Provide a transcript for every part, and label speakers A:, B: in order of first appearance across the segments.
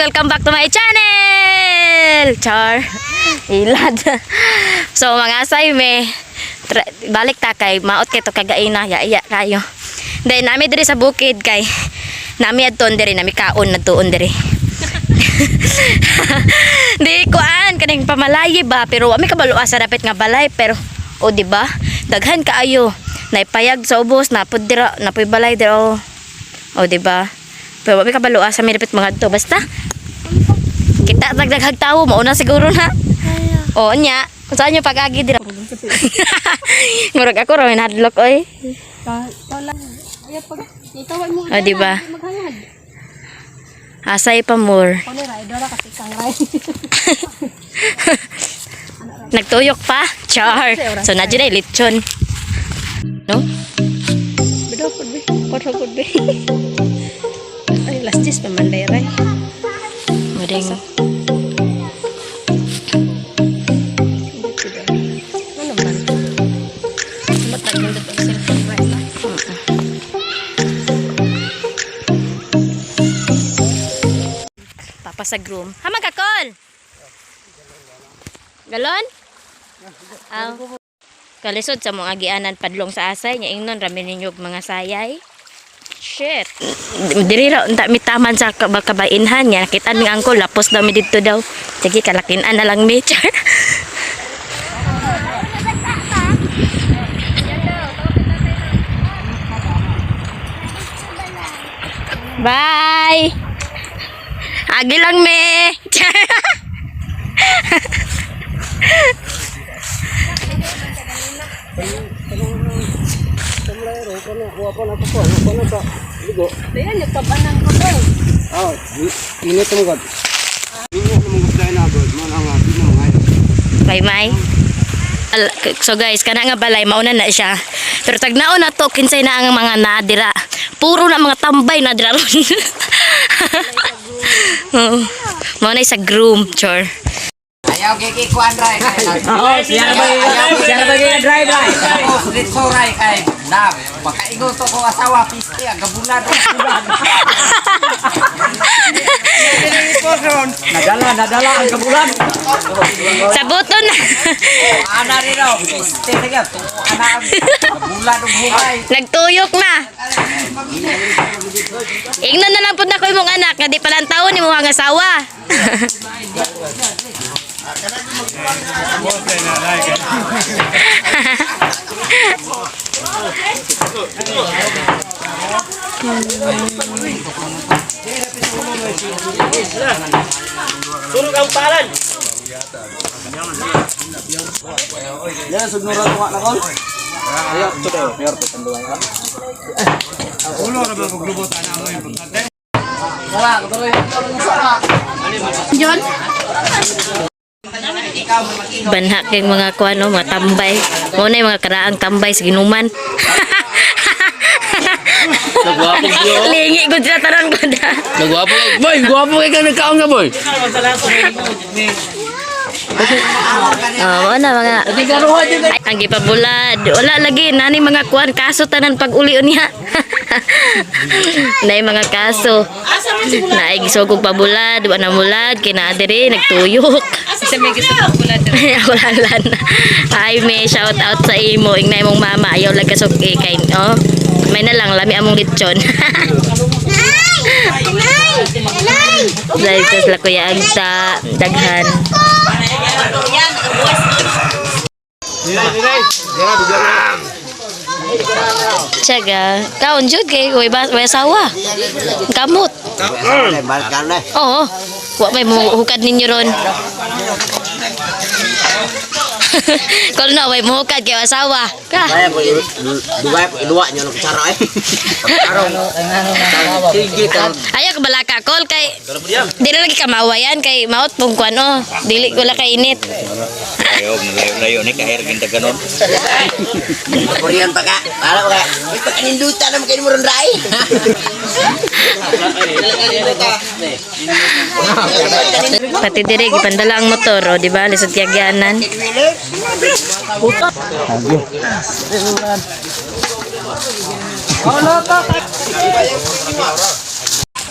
A: Welcome back to my channel! Char. Ilad. So mga asay me, balik ta kay maot kay to kagaina, ya iya kayo. Then nami diri sa bukid kay nami adton diri, nami kaon na tuon diri. Di kuan kaning pamalayi ba, pero wa mi kabalo asa dapit nga balay, pero o di ba daghan kaayo naipayag sa ubos napud dira, napoy balay dira, oh. O di ba, pero wa mi kabalo asa mi dapit mga to, basta kita dagdaghag tawo, mauna siguro na. O nya kung saan nyo pag-agi dira, murag ako ra may hadlok oy.
B: Ay, pag itawan mo.
A: O di ba?
B: Maghangad.
A: Asay pa more.
B: Kung ni Rai, dora kasi kang Rai.
A: Nagtuyok pa char. So na dyan ay lechon, no?
B: Bidaw po, be. Potro po, be. Ay, last cheese pa man, Rai.
A: Mudeng.
B: Ano man? Matagal na ang cellphone, Rai.
A: Papa sa groom. Hamag ka, Kol! Galon? Aw. Kalisod sa mga agianan padlong sa asay nya ingnon rami ninyo og mga sayay. Shit. Diri ra unta mi taman sa kabainhan nya nakita ni angko lapos daw mi didto daw. Sige, kalakinan na lang mi. Char. Bye. Agi lang me. Char.
B: Ayan, nagtabanang ko daw.
C: Oh, init mo god. Init mo god na god. Mo na nga di mo nga.
A: Bye bye. So guys, kana nga balay mauna na siya. Pero tagnaon na to kinsay na ang mga naadira. Puro na mga tambay na dira ron. Oo. Mao na sa groom, chor.
D: Ayaw kay kuan ray kay.
C: Oo, siya na ba siya na ba drive ray?
D: Tapos dito ray kay na makaingon to ko asawa piste ang gabulan og bulan.
C: Nadala, nadala ang kabulan.
A: Sabuton na.
D: Ana rin raw piste na gyud to ana ang gabulan og humay.
A: Nagtuyok na. Ingnon na lang pud na ko imong anak nga di pa lang taon ni mo ang asawa.
C: Yan sugnura ko na kol. Ayo, to mayor to tanduay ha. Ulo ra ba paglubot ana mo yung pagkate?
B: John?
A: Banha kay mga kuano, mga tambay. Mao na yung mga karaang tambay sa ginuman.
E: Nagwapo yo.
A: Lingi gud sila tanan ko na.
E: Nagwapo. Boy, gwapo kay ka nagkaon ka, boy.
A: Oh, mao na mga Ay, ang gipabulad. Wala lagi nani mga kuan kaso tanan pag uli niya. Nay mga kaso. Naay gisugog pabulad, wa na mulad kay naa diri nagtuyok.
B: Isa may gusto ko pula
A: Ako lang. Ay, may shout out sa imo. Ingnay mong mama. Ayaw lang kasok eh, kay, oh. May na lang, lami among lechon. Dahil sa sila Kuya Agta, daghan. Tiyaga, kaon jud kay way ba way asawa. Kamot. Oo. Wa may muhukad ninyo ron. Kung na, way muhukad kay asawa. Ka.
D: Kaya ko duway ko iluwa nyo ng kutsara eh. Sige ka.
A: Ayaw ka balaka kol kay dili lagi ka mawayan kay maot pong kuan oh. Dili wala kay init.
F: Ayaw, layo-layo ni kair ginta ganon.
D: Korean pa ka. Para pa ka. Uy, pagkaninduta naman kayo mo ron ray.
A: Pati dire gipandala ang motor oh, di ba? Lisod kagyanan.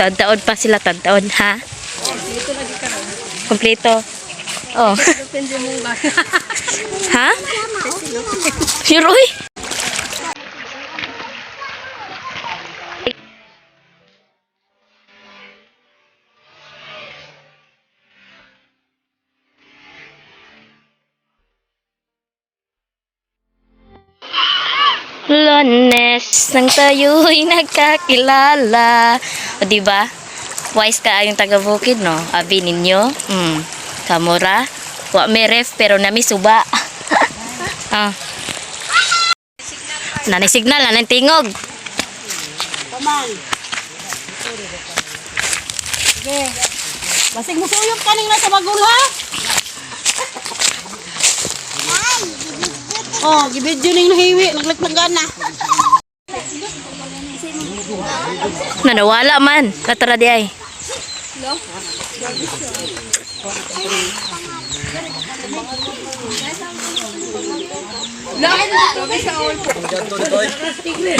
A: Taon-taon pa sila, taon-taon ha. Kompleto. Oh. Ha? Sure, uy. Lunes nang tayo'y nagkakilala. O, di ba? Wise ka yung taga bukid, no? Abi ninyo. Kamura. Wa may ref, pero nami suba. Ah. Nanay signal, nanay tingog.
B: Paman. Sige. Basig mo suyop kaning nasa bagol ha. Oh, gibidyo ning nahiwi, naglaglagan na.
A: Nanawala man. Katara di ay.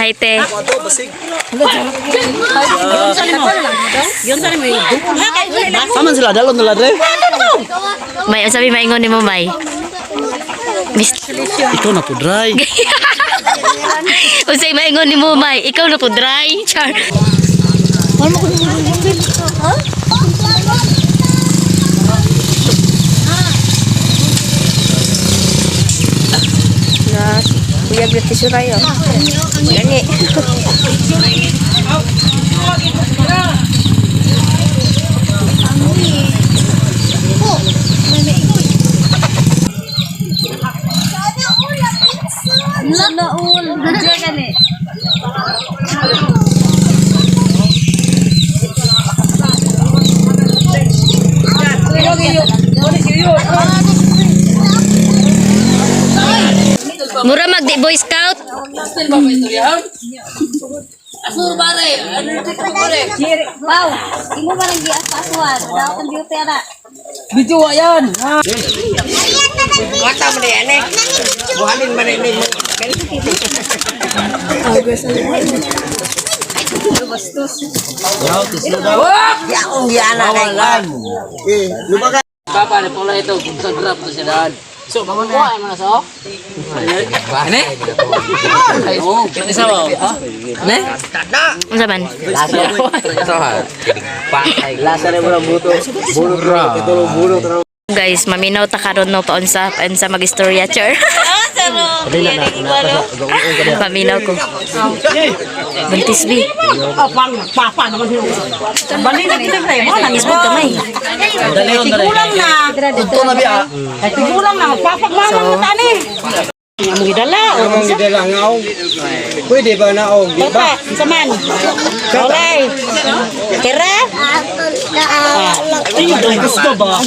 A: Hi, te.
B: Yun sa nimo. Ha kay
C: Aman sila dalon nila dre.
A: May, ang sabi maingon ni mo, May. Miss,
C: Ikaw na po dry.
A: unsay maingon ni mo, May. Ikaw na po dry. Char.
B: Na uyag na tisuray oh. Gani.
A: Mura mag di Boy Scout.
G: Wow, imo ba nang giasasuan? Wala akong beauty ana.
D: Mata mo na yan eh. Buhalin man ini mo. Yaong yana kay kwan. Eh, lubaga.
E: Papa, ni pula ito, kung sa grab to siya daan. So, mamukuha mo na so? Ne? Oo, isa ba? Ne?
A: Unsa man?
C: Lasa na mo lang buto. Bulo bulo bulo.
A: Guys, maminaw ta karon no paunsa paunsa magistorya char. Paminaw ko. Buntis bi.
B: Oh, pang papa naman yun. Bali na kita tayo mo nang
A: Isbog kamay.
B: Tigulang na.
C: Ito na biya.
B: Ay tigulang na magpapagmanang na tani. Ang gidala.
C: Among gidala nga og. Pwede ba na og di ba?
B: Tata, unsa man? Olay. Tira.
C: Ay gusto ba?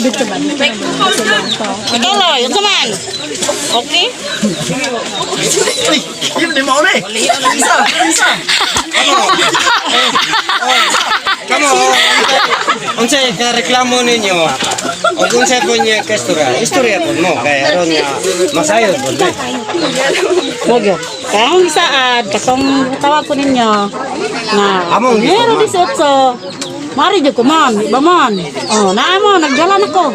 B: Ikaw loy, unsa man? Okay?
C: Uy, yun di mo ni. Isa, isa.
H: Kamo, unsay ka reklamo ninyo? O unsay po niya ka istorya? Istorya po mo kay aron nga masayod po ni.
B: Wag. Kaong isaad, katong tawag ko ninyo. Na,
H: Among giso,
B: meron
H: ma'am.
B: 18. Mari jud ko man, di ba man? Oh, naa mo nagdala nako.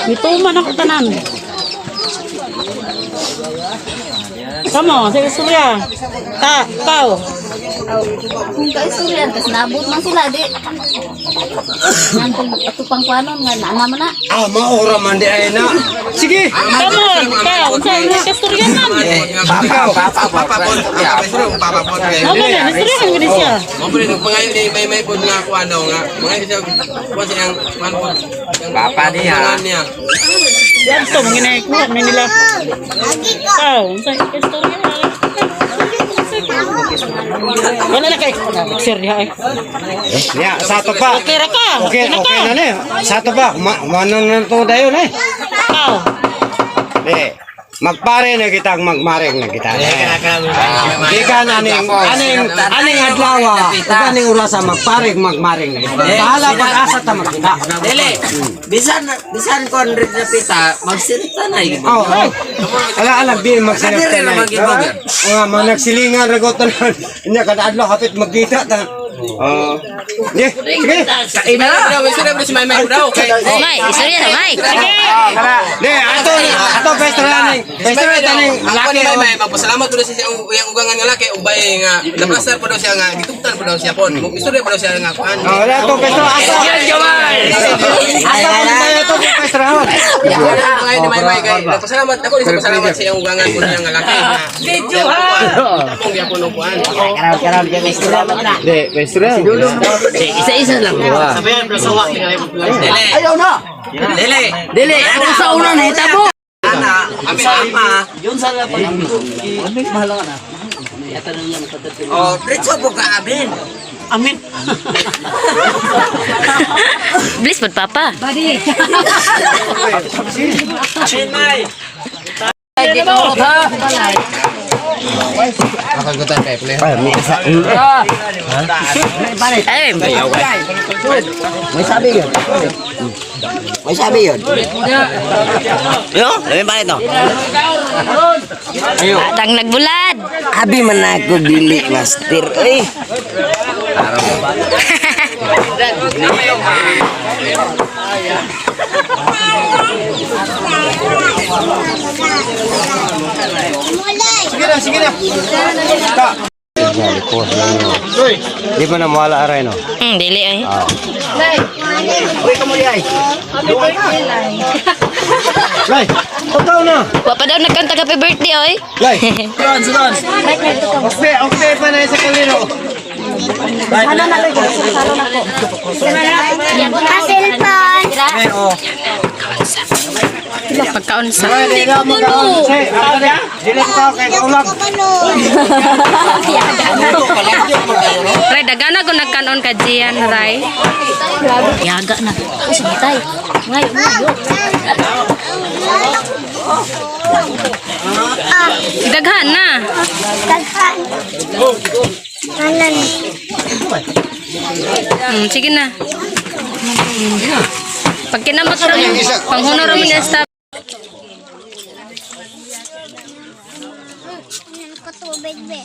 B: Mituman ako tanan. Kamo, sa istorya. Ta, tao.
G: Kung kaistorya, tas naabot man sila di. Nantong atupang kuanon nga naa man na.
H: Ah, maura man di ay na. Sige.
B: Kamo, tao, unsa imong istorya man?
H: Ikaw.
D: Papa papa po. Papa po.
B: Mo man, istorya kan gid siya.
I: Mo pre nagpangayo ni may may pod nga kuan daw nga. Mga siya kuan siyang kuan pod.
D: Papa niya.
I: Pangan niya.
B: Yan to, mga inaikuha man nila. Tao, unsa istorya? Wala na kay sir diha eh.
H: Ya, sato pa.
B: Okay ra ka.
H: Okay,
B: na
H: okay
B: ka.
H: na ni. Sato pa. Manon na to dayon eh.
B: Tao.
H: Eh, magpare na kita, magmareng na kita. Di ka na aning aning aning adlaw ug aning orasa magpare magmareng na kita. Bahala pag-asa ta magkita.
D: Dili. Bisan bisan kon rin na pita, magsinta na yun.
H: Oh, oh. Ala ala di magsinap
D: Kadiri
H: na.
D: naman gibog.
H: Nga mga nagsilingan ragot tanan. Nya kada adlaw hapit magkita ta. Oh. Sige, sige.
I: Kain na. Istorya bro si Maymay daw kay
A: Oh, May, istorya na, May.
H: Di, ato ato best running. Best running
I: Ang
H: laki.
I: ni Maymay magpasalamat po daw siya sa iyang ugangan nga laki ubay nga naplastar po daw siya nga gitugtan po daw siya pon. Istorya po daw siya nga kuan.
H: Oh, wala to best ato. Ato po tayo to best round.
I: Ngayon ni Maymay kay nagpasalamat ako din sa pasalamat sa iyang ugangan po niya nga laki. Video ha. Among gyapon og kuan.
C: Di, best round.
E: Isa-isa lang.
I: Dili.
D: Ayaw na.
I: Dili.
E: Dili, ako sa una na hitabo.
D: Ana,
I: Amin ama.
E: Yun sa pag mahal ka na.
D: Oh, diretso po ka amin.
B: Amin.
A: Bliss pod papa.
G: Badi.
A: Ay,
D: May sabi yun. May sabi yun. Yo, lamin pa ito.
A: atang nagbulad.
D: Abi man ako dili master. Uy.
H: Sige na, sige na. Ta. Di ba na mawala aray no?
A: Dili ay.
D: Uy, kamu ay.
H: Lay, totoo na.
A: Wa pa daw nagkanta happy birthday oy.
H: Lay. Okay, okay pa na sa kalino.
G: Kasilpan.
H: Oh.
A: Pagkaon sa.
H: Dili ko kay kaulag.
J: Ray, dagana ko nagkanon ka Gian, Ray.
A: Yaga na. Ay, sige tay. Ngay, uyo.
J: Daghan na.
G: Daghan. Anan.
J: Sige na. Pag kinamot ra mo, panghunor ra mo niya sa
G: Ko tubig be.